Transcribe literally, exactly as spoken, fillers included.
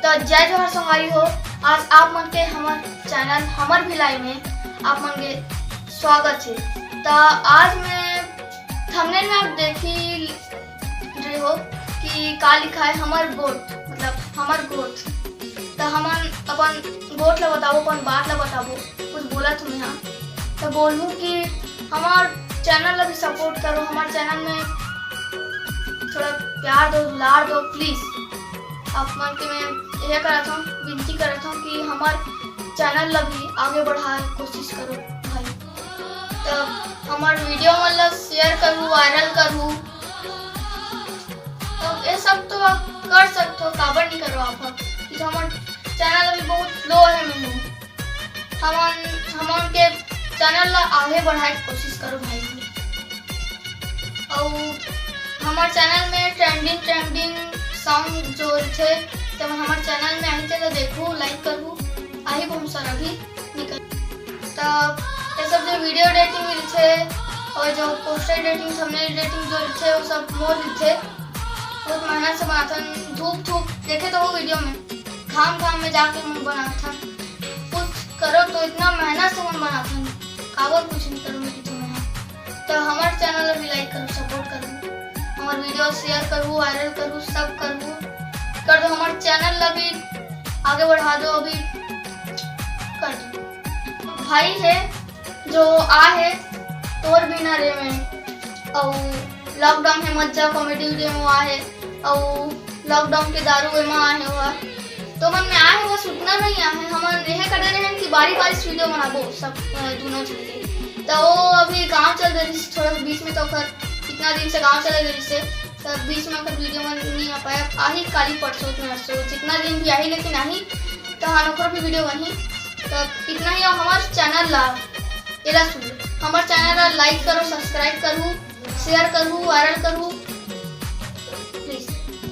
त जय जोहार संगवारी हो, आज आप मन के हमर चैनल हमर भिलाई में आप मन के स्वागत हे। त आज मैं थंबनेल में आप देखी रहे हो कि का लिखा है, हमर गोठ, मतलब हमर गोठ। त हमन अपन गोठ ला बताबो, अपन बात ला बताबो, कुछ बोलत हूँ यहाँ। त बोलूँ कि हमार चैनल ला भी सपोर्ट करो, हमार चैनल में थोड़ा प्यार दो, दुलार दो प्लीज। आप मन के मैं यह करत हूँ, विनती करत हूँ कि हमार चैनल ला भी आगे बढ़ाए कोशिश करो भाई। त हमार वीडियो मन ला शेयर करू, वायरल करू। तो ये सब तो आप कर सकते हो, काबर नहीं करो आप? कि तो हमार चैनल अभी बहुत लो है, मैं हमन हमन के चैनल ला आगे बढ़ाए के कोशिश करो भाई। अउ हमार चैनल में ट्रेंडिंग ट्रेंडिंग सॉन्ग जो रहिथे, तेमन हमार चैनल में आही, तेला देखू, लाइक करू, आही बहुत सारा भी निकल। त ये सब जो वीडियो एडिटिंग रहिथे और जो पोस्टर एडिटिंग, थंबनेल एडिटिंग जो रहिथे, वो सब मोर रहिथे। बहुत मेहनत से बनाथन, धूप धूप देखे तो हो वीडियो में, घाम घाम में जाके मैं बनाथन। कुछ करो तो इतना मेहनत से मैं बनाथन, काबर कुछ नहीं करूँ मैं तो मेहनत। तो हमार चैनल ला भी लाइक करू, सपोर्ट करू, हमार वीडियो शेयर करू, वायरल करू, सब करू, कर दो। हमार चैनल ला भी आगे बढ़ा दो, अभी कर दो। भाई है जो आ है तोर बिना रे में, अउ लॉकडाउन है मत जा कॉमेडी वीडियो में आ है, अउ लॉकडाउन के दारू एमा आ है हुआ। तो मन में आ है बस उतना नहीं आ है, हमन यह करे रहे कि बारी बारी से वीडियो बनाबो सब, अ, दोनों झन के। तो वो अभी गाँव चल गए रहिस थोड़ा बीच में, तो ओकर कितना दिन से गाँव चले गए रहिस, तो बीच में ओकर वीडियो मन नहीं आ पाया। आही काली परसों नरसों, जितना दिन भी आही लेकिन आही, तो हाँ ओकर भी वीडियो बनही। तो इतना ही, हमार चैनल ला एला सुन लो। हमार चैनल ला लाइक करो, सब्सक्राइब करू, शेयर करू, वायरल करू,